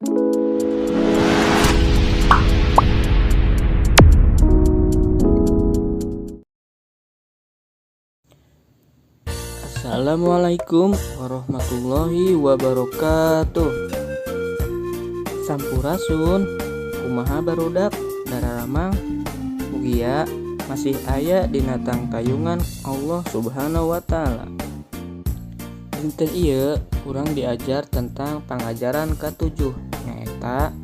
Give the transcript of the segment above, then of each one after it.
Assalamualaikum warahmatullahi wabarakatuh. Sampurasun. Kumaha, barudak dararamang? Mugia masih aya dina tangtayungan Allah Subhanahu wa Ta'ala. Dinten ieu urang diajar tentang pangajaran katujuh, nyaeta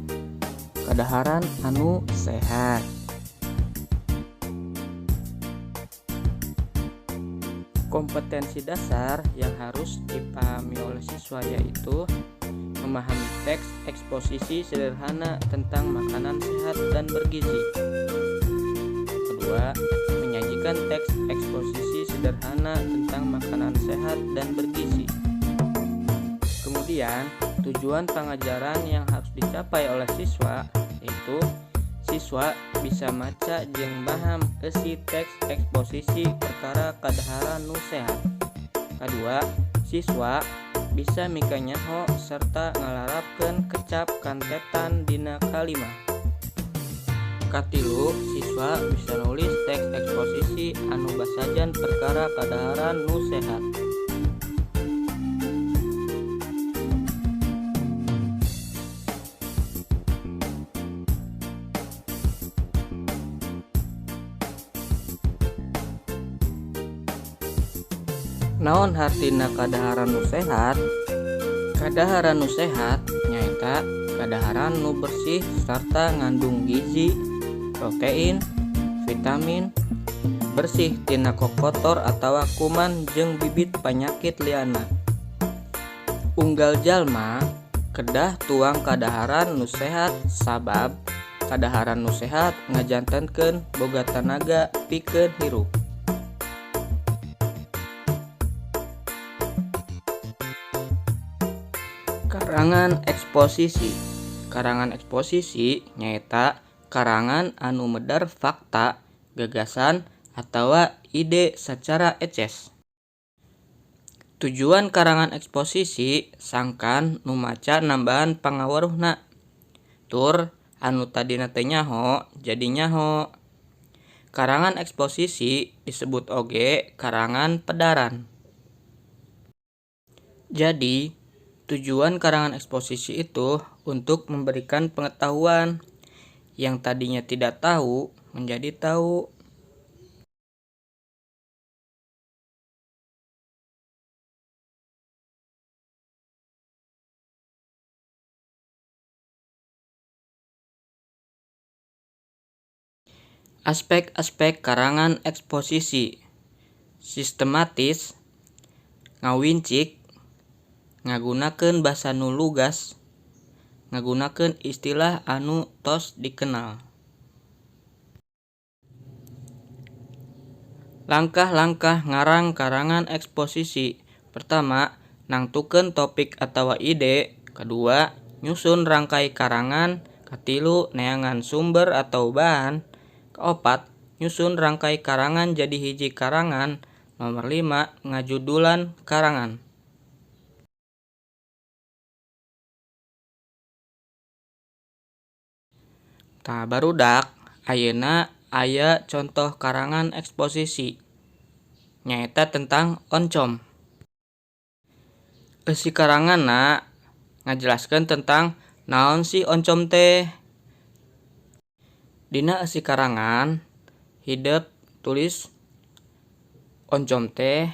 kadaharan anu sehat. Kompetensi dasar yang harus dipahami oleh siswa yaitu memahami teks eksposisi sederhana tentang makanan sehat dan bergizi. Kedua, menyajikan teks eksposisi sederhana tentang makanan sehat dan bergizi. Kemudian, tujuan pengajaran yang harus dicapai oleh siswa yaitu siswa bisa maca jeung paham eusi teks eksposisi perkara kadaharan nu sehat. Kedua, siswa bisa mikanyaho serta ngalarapkeun kecap kantetan dina kalimah. Katilu, siswa bisa nulis teks eksposisi anu basajan perkara kadaharan nu sehat. Naon hartina kadaharan nu sehat? Kadaharan nu sehat nyaeta kadaharan nu bersih sarta ngandung gizi, protein, vitamin, bersih tina kokotor atawa kuman jeung bibit panyakit liana. Unggal jalma kedah tuang kadaharan nu sehat, sabab kadaharan nu sehat ngajantenkeun boga tanaga pikeun hirup. Karangan eksposisi. Karangan eksposisi nyaeta karangan anu medar fakta, gagasan, atawa ide sacara eces. Tujuan karangan eksposisi sangkan nu maca nambahan pangaweruhna, tur anu tadina teu nyaho jadi nyaho. Karangan eksposisi disebut oge karangan pedaran. Jadi, tujuan karangan eksposisi itu untuk memberikan pengetahuan yang tadinya tidak tahu menjadi tahu. Aspek-aspek karangan eksposisi: sistematis, ngawincik, ngagunakeun basa nu lugas, ngagunakeun istilah anu tos dikenal. Langkah-langkah ngarang karangan eksposisi. Pertama, nangtukeun topik atawa ide. Kedua, nyusun rangkai karangan. Katilu, neangan sumber atau bahan. Kaopat, nyusun rangkai karangan jadi hiji karangan. Nomor 5, ngajudulan karangan. Tah, barudak, ayeuna aya contoh karangan eksposisi, nyaeta tentang oncom. Eusi karanganna ngajelaskeun tentang naon sih oncom teh. Dina eusi karangan hidep tulis oncom teh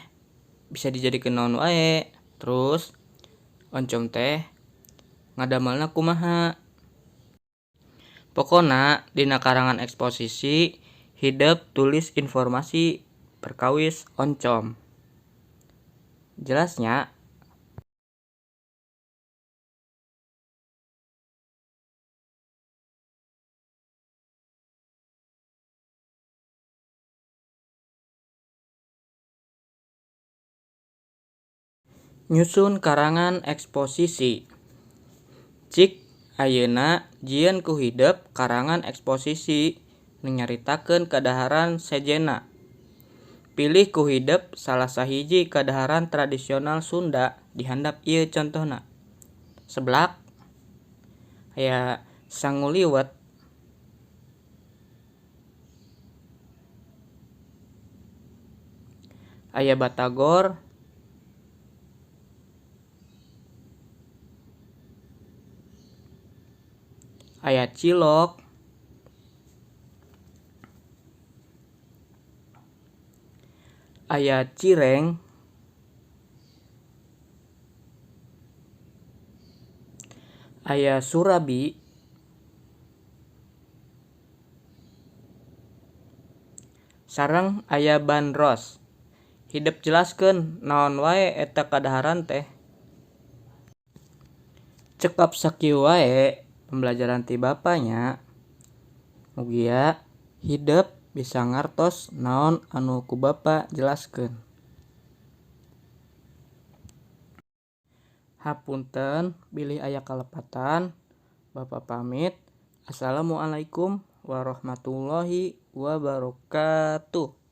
bisa dijadikeun naon wae, terus oncom teh ngadamelna kumaha. Pokona dina karangan eksposisi hidep tulis informasi perkawis oncom. Jelas nya? Nyusun karangan eksposisi. Cik ayeuna jieun ku hidep karangan eksposisi nu nyaritakeun kadaharan sejenna. Pilih ku hidep salah sahiji kadaharan tradisional Sunda di handap ieu contohna. Seblak. Aya sangu liwet, aya batagor, aya cilok, aya cireng, aya surabi, sareng aya bandros. Hidep jelaskeun naon wae eta kadaharan teh. Cekap sakieu wae pembelajaran ti Bapa nya. Mugia hidep bisa ngartos naon anu ku Bapa jelaskeun. Hapunten bilih aya kalepatan. Bapa pamit. Assalamualaikum warahmatullahi wabarakatuh.